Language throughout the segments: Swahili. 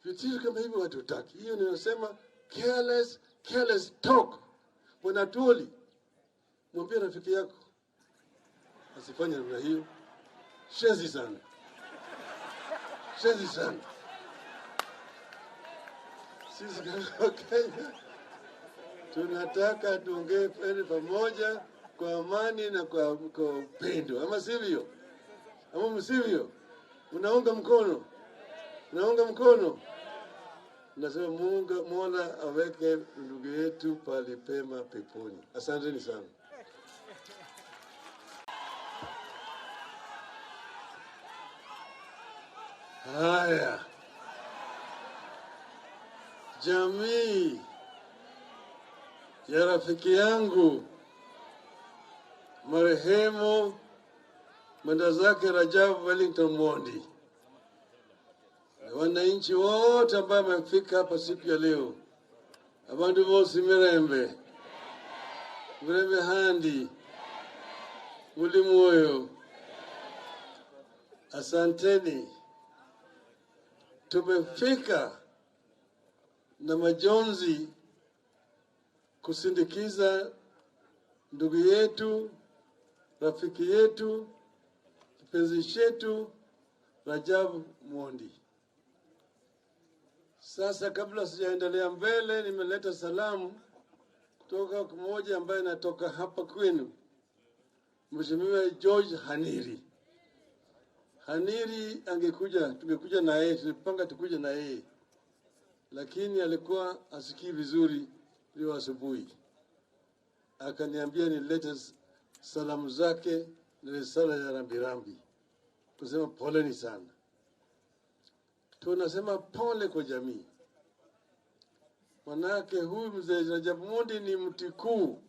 Vitisho kama hivyo hatutaki. Hiyo ninasema careless, careless talk. Bwana Atwoli, mwambie rafiki yako asifanye namna hiyo. Shenzi sana, shenzi sana. Sisi kama Kenya tunataka tuongee pamoja kwa amani na kwa upendo, ama sivyo? Ama msivyo? Unaunga mkono? Unaunga mkono? Nasema Mungu Mola aweke ndugu yetu pale pema peponi. Asanteni sana. Haya, jamii ya rafiki yangu marehemu mwenda zake Rajab Wellington Mondi, wananchi wote ambao wamefika hapa siku ya leo, abandu bosi mirembe mirembe handi muli moyo, asanteni. Tumefika na majonzi kusindikiza ndugu yetu, rafiki yetu, kipenzi chetu Rajab Mondi. Sasa kabla sijaendelea mbele, nimeleta salamu kutoka kwa mmoja ambaye anatoka hapa kwenu, Mheshimiwa George Haniri. Haniri angekuja, tungekuja na yeye, tulipanga tukuje na yeye, lakini alikuwa asikii vizuri leo asubuhi, akaniambia nilete salamu zake na risala ya rambirambi, kusema poleni sana. Tunasema pole kwa jamii, manake huyu mzee Rajab Mondi ni mti kuu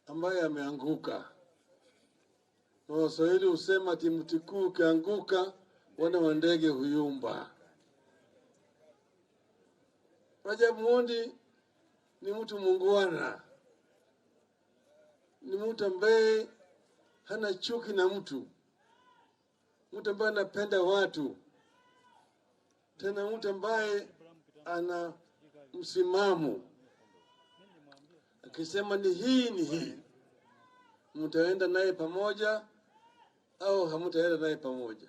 ambaye ameanguka. Na Waswahili husema ati mti kuu ukianguka wana wa ndege huyumba. Rajab Mondi ni mtu muungwana, ni mtu ambaye hana chuki na mtu, mtu ambaye anapenda watu, tena mtu ambaye ana msimamo. Akisema ni hii ni hii, mtaenda naye pamoja au hamtaenda naye pamoja.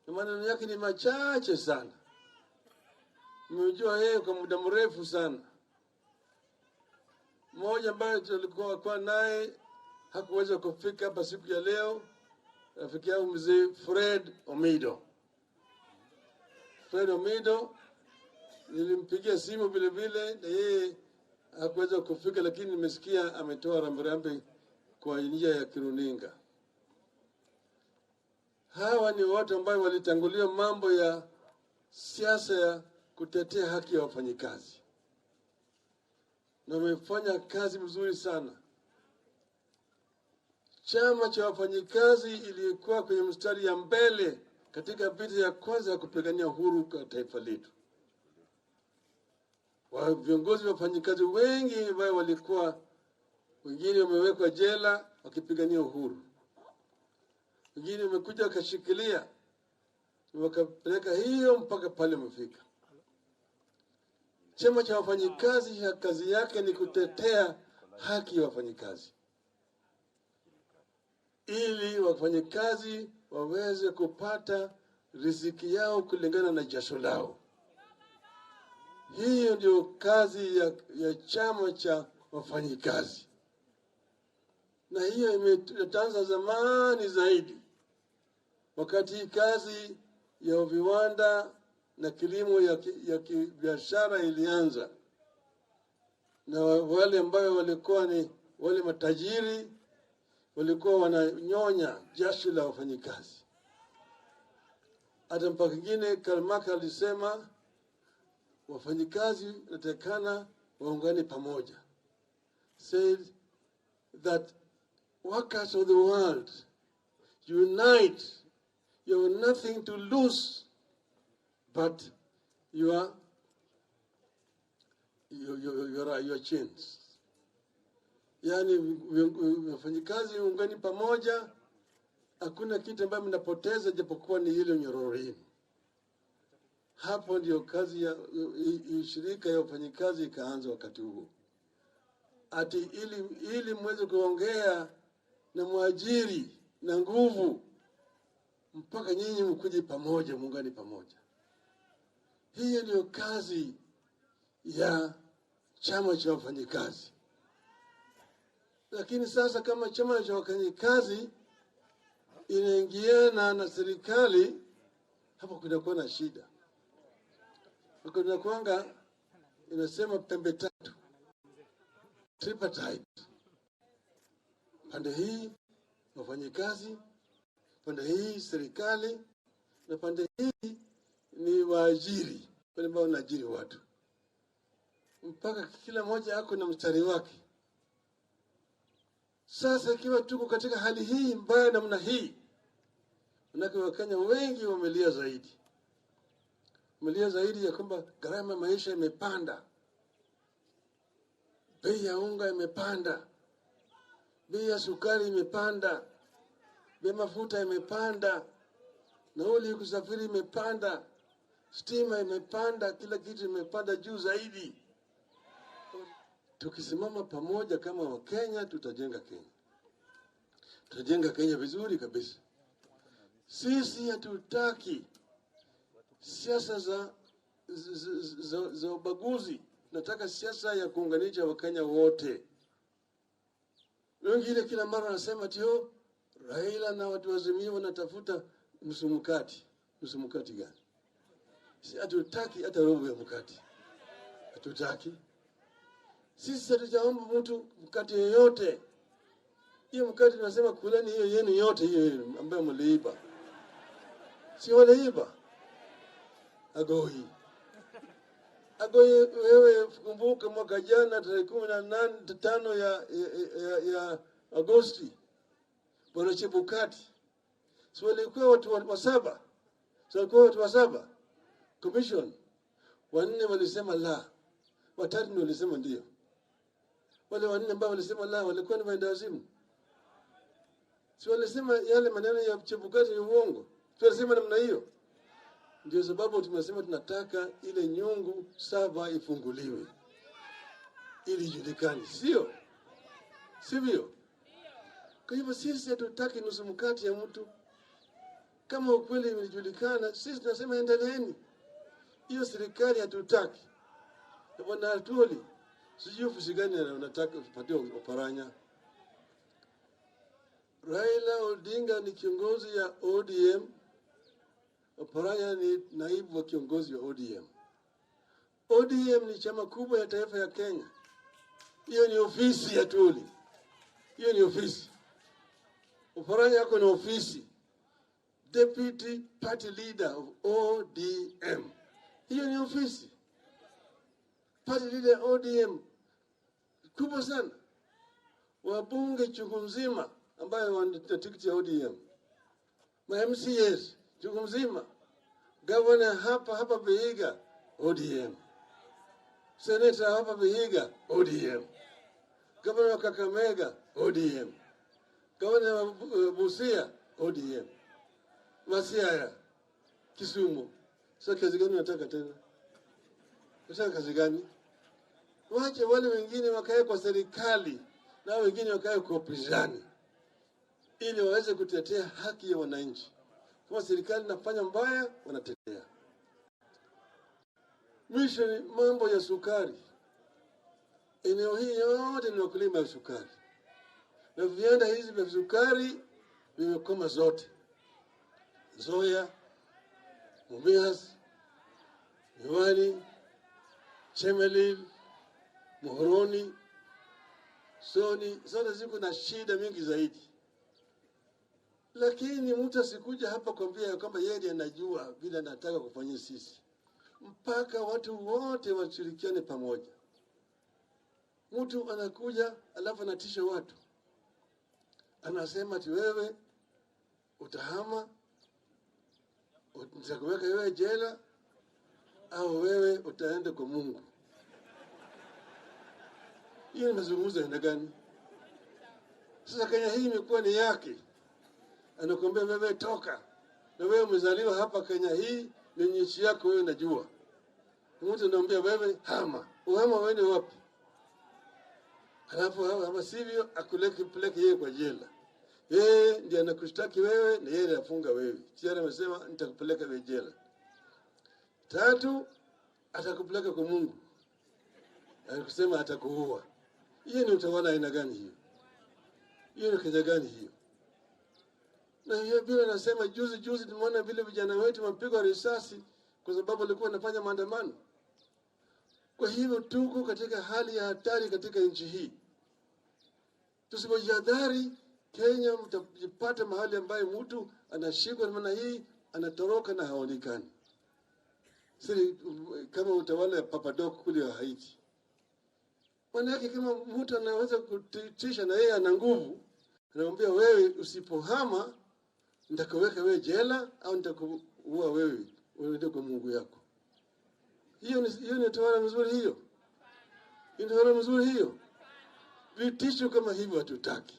Na maneno yake ni machache sana. Nimejua yeye kwa muda mrefu sana. Mmoja ambaye tulikuwa kwa naye hakuweza kufika hapa siku ya leo, rafiki yangu mzee Fred Omido. Fred Omido nilimpigia simu vile vile, na yeye hakuweza kufika, lakini nimesikia ametoa rambirambi kwa njia ya kiruninga. Hawa ni watu ambao walitangulia mambo ya siasa ya kutetea haki ya wafanyikazi, na wamefanya kazi mzuri sana. Chama cha wafanyikazi ilikuwa kwenye mstari ya mbele katika vita ya kwanza ya kupigania uhuru kwa taifa letu. Viongozi wa wafanyikazi wengi ambao walikuwa, wengine wamewekwa jela wakipigania uhuru, wengine wamekuja wakashikilia wakapeleka hiyo mpaka pale wamefika. Chama cha wafanyikazi ya kazi yake ni kutetea haki ya wafanyikazi, ili wafanyikazi waweze kupata riziki yao kulingana na jasho lao. Hiyo ndio kazi ya chama cha wafanyikazi, na hiyo imeanza zamani zaidi, wakati hii kazi ya viwanda na kilimo ya kibiashara ilianza, na wale ambao walikuwa ni wale matajiri walikuwa wananyonya jasho la wafanyikazi. Hata mpaka kingine Karl Marx alisema wafanyikazi natakana waungane pamoja. Said that workers of the world unite, you have nothing to lose but your chains. Yaani wafanyikazi ungani pamoja, hakuna kitu ambayo mnapoteza japokuwa ni ile nyororo yenu. Hapo ndio kazi ya shirika ya wafanyikazi ikaanza wakati huo, ati ili mweze kuongea na mwajiri na nguvu, mpaka nyinyi mkuje pamoja, muungane pamoja. Hiyo ndio kazi ya chama cha wafanyikazi. Lakini sasa kama chama cha wafanyikazi inaingiana na serikali, hapo kunakuwa na shida. Kunakuanga inasema pembe tatu, tripartite. Pande hii wafanyikazi, pande hii serikali, na pande hii ni waajiri, wale ambao wanaajiri watu, mpaka kila mmoja ako na mstari wake. Sasa ikiwa tuko katika hali hii mbaya namna hii, manake Wakenya wengi wamelia zaidi, wamelia zaidi ya kwamba gharama ya maisha imepanda, bei ya unga imepanda, bei ya sukari imepanda, bei ya mafuta imepanda, nauli kusafiri imepanda, stima imepanda, kila kitu imepanda juu zaidi. Tukisimama pamoja kama Wakenya, tutajenga Kenya, tutajenga Kenya vizuri kabisa. Sisi hatutaki siasa za ubaguzi. Nataka siasa ya kuunganisha Wakenya wote. Wengine kila mara wanasema tio Raila na watu wa Azimio wanatafuta nusu mkate. Nusu mkate gani? Si hatutaki hata robo ya mkate, hatutaki. Sisi hatujaomba mtu mkate yoyote. Hiyo mkate tunasema kuleni hiyo yenu yote, hiyo yenu ambayo mliiba. Si waliiba? Agoi. Agoi, wewe kumbuka mwaka jana tarehe 15 ya Agosti, Bwana Chebukati, si walikuwa watu wa saba? Si walikuwa watu wa saba commission? 4 walisema la, 3 ndio walisema ndio. Wale 4 ambao walisema la walikuwa ni waendawazimu. Si walisema yale maneno ya Chebukati ni uongo? Si walisema namna hiyo? Ndio sababu tumesema tunataka ile nyungu 7 ifunguliwe ili ijulikane, sio sivyo? Kwa hivyo sisi hatutaki nusu mkate ya mtu. Kama ukweli imejulikana, sisi tunasema endeleeni. Hiyo serikali hatutaki. Bwana Atwoli, sijui ofisi gani unataka kupatia Oparanya. Raila Odinga ni kiongozi ya ODM. Oparanya ni naibu wa kiongozi wa ODM. ODM ni chama kubwa ya taifa ya Kenya. Hiyo ni ofisi ya Atwoli. Hiyo ni ofisi. Oparanya yako ni ofisi. Deputy Party Leader of ODM. Hiyo ni ofisi. Party Leader ODM kubwa sana. Wabunge chungu mzima ambayo wana tikiti ya ODM. Ma MCAs chungu mzima. Governor hapa Vihiga ODM. Senator hapa Vihiga ODM. Governor wa Kakamega ODM. Governor wa Busia ODM. Masiaya Kisumu. Sasa kazi gani unataka tena? Unataka kazi gani? Wache wale wengine wakae kwa serikali na wengine wakae kwa upinzani ili waweze kutetea haki ya wananchi. Kama serikali inafanya mbaya, wanatetea. Mwisho ni mambo ya sukari. Eneo hii yote ni wakulima wa sukari. Na viwanda hizi vya sukari vimekoma zote. Nzoia, Mumias, Miwani, Chemelil, Muhoroni, Soni, zote ziko na shida mingi zaidi. Lakini mtu asikuja hapa kuambia kwamba yeye ndiye anajua vile anataka kufanyia sisi. Mpaka watu wote washirikiane pamoja. Mtu anakuja alafu anatisha watu. Anasema ati wewe utahama, nitakuweka wewe jela, au wewe utaenda kwa Mungu. Hiyo ni mazungumzo aina gani? Sasa Kenya hii imekuwa ni yake. Anakuambia wewe toka. Na wewe umezaliwa hapa Kenya hii Ni nchi yako wewe, najua. Mtu anaambia wewe hama, uhama uende wapi? Halafu ama sivyo akuleke peleke yeye kwa jela. Yeye ndiye anakushtaki wewe na yeye anafunga wewe. Tayari amesema nitakupeleka wewe jela. Tatu, atakupeleka kwa Mungu. Anakusema atakuua. Hiyo ni utawala aina gani hiyo? Hiyo ni Kenya gani hiyo? Na hiyo vile nasema, juzi juzi tumeona vile vijana wetu wamepigwa risasi kwa sababu walikuwa wanafanya maandamano. Kwa hivyo tuko katika hali ya hatari katika nchi hii. Tusipojihadhari, Kenya mtajipata mahali ambayo mtu anashikwa namna hii, anatoroka na haonekani. Si kama utawala ya Papa Doc kule wa Haiti. Maana yake kama mtu anaweza kutisha na yeye ana nguvu, anamwambia wewe, usipohama nitakuweka wewe jela au nitakuua wewe, uende kwa Mungu yako. Hiyo ni utawala mzuri hiyo? Hiyo ni utawala mzuri hiyo? Vitisho kama hivyo hatutaki.